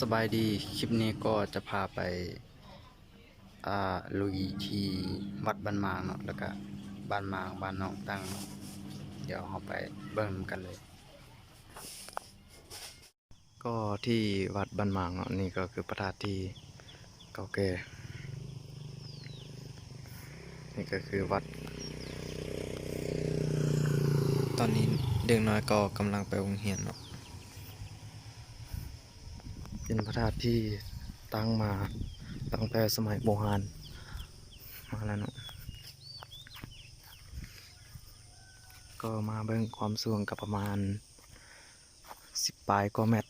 ສະບາຍດີ, ຄລິບນີ້ກໍຈະພາໄປ ອ່າ ລຸຍທີ່ວັດບ້ານໝາງເນາະ ແລ້ວກະບ້ານໝາງ ບ້ານໜອງຕັງເນາະ. ດຽວເຮົາໄປເບິ່ງນຳກັນເລີຍ. ກໍທີ່ວັດບ້ານໝາງເນາະ, ນີ້ກໍຄືພະທາດທີ່ເກົ່າແກ່. ນີ້ກໍຄືວັດ. ຕອນນີ້ເດັກນ້ອຍກໍກຳລັງໄປໂຮງຮຽນເນາະ. ເປັນພະທາດທີ່ຕັ້ງມາຕັ້ງແຕ່ສະໄໝບູຮານມາແລ້ວເນາະ. ກໍມາເບິ່ງຄວາມສູງກໍປະມານສິບປາຍກວ່າແມັດ.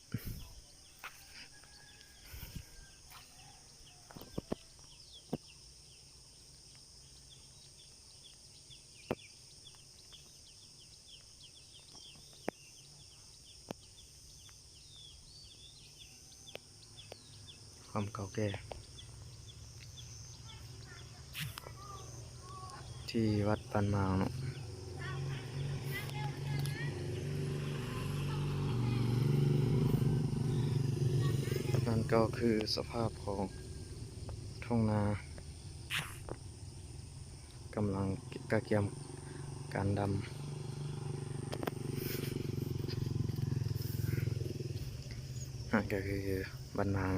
ຄວາມເກົ່າແກ່ທີ່ວັດບ້ານໝາງເນາະ. ນັ້ນກໍຄືສະພາບຂອງທົ່ງນາ ກຳລັງກະກຽມການດຳ. ນັ້ນກໍຄືບ້ານນາ.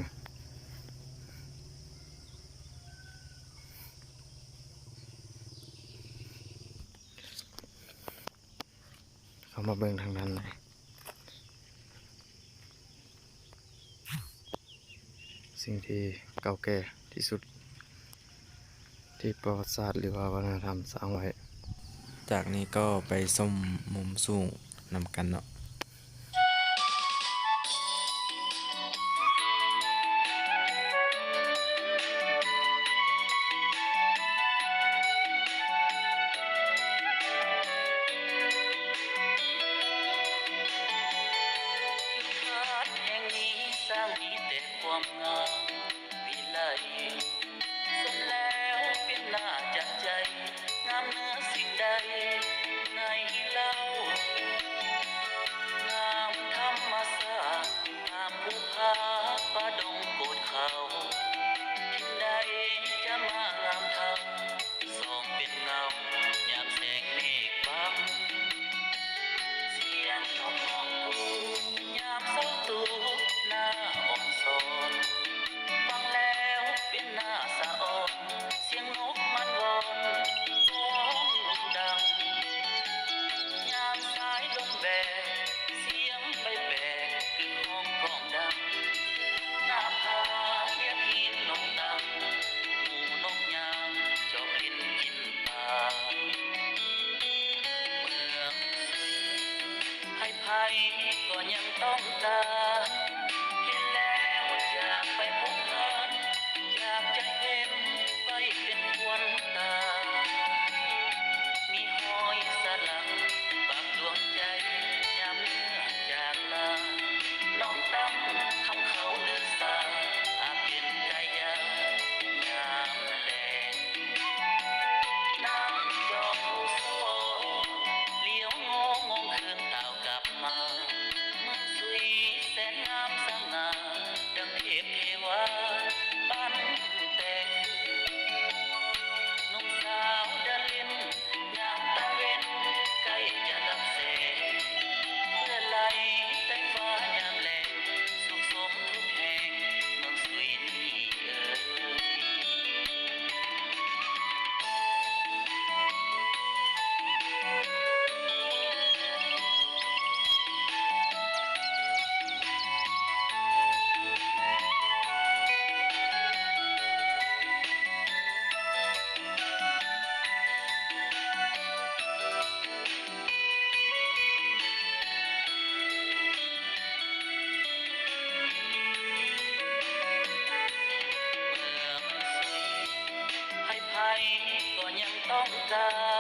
ເຮົາມາເບິ່ງທາງດ້ານໃນ. ສິ່ງທີ່ເກົ່າແກ່ທີ່ສຸດທີ່ປະຫວັດສາດ ຫຼືວ່າວັດທະນະທຳສ້າງໄວ້. ຈາກນີ້ກໍໄປຊົມມຸມສູງນຳກັນເນາະ. ແຫ່ງນີ້ສ້າງມີແຕ່ຄວາມງາມວິໄລ ສົມແລ້ວເປັນໜ້າຈັບໃຈ ງາມເໜືອສິ່ງໃດໃນເຫຼົ່າ ງາມທຳມະຊາດ ງາມພູຜາປ່າດົງໂກດເຂົາ ທີ່ໃດຈະມາງາມເທົ່າ ສອງເປັນເງົາຍາມແສງເມກບັງ ສຽງນົກຮ້ອງກູ່ຍາມເຊົ້າຕູໜ້າອ່ອນສອນ ຟັງແລ້ວເປັນໜ້າສະອອນ ສຽງນົກມັນວອນຮ້ອງດຸ່ງດັງ ຍາມສາຍລົມແບກ ສຽງໄປແປກ ຄືຮ້ອງກ້ອງດັງ ໜ້າຜາຮຽບຫີນໜອງຕັງ ໝູ່ນົກຍາງຈອບຫຼິ້ນກິນປາ ເມືອງສຸຍ ໃຜໆກໍຍັງຕ້ອງການ ເຫັນແລ້ວຢາກໄປພົບຜ່ານ ຢາກຈະເຫັນໄວ້ເປັນຄວັນຕາ ມີຮອຍສະຫຼັກປັກດວງໃຈ ຍາມເມື່ອຈາກລາ ນ້ອງຕັ້ງຄຳເຂົາລືສາ ອາເປັນກາຍາຍາມແລງ ນາງຈອມຜູ້ສອງ ຫຼຽວງອງງອງຄືນຕາວກັບມາ ເມືອງສຸຍແສນງາມສະຫງ່າ ດັ່ງເທບເທວາປັ້ນແຕ່ງ ໜຸ່ມສາວເດີນຫຼິ້ນ ຍາມຕາເວັນໃກ້ຈະດັບແສງ ເພື່ອໄລ່ໃຕ້ຟ້າຍາມແລງ ສຸກສົມທຸກແຫ່ງເມືອງສຸຍນີ້ເອີຍ. ໃຜໆກໍຍັງຕ້ອງກາ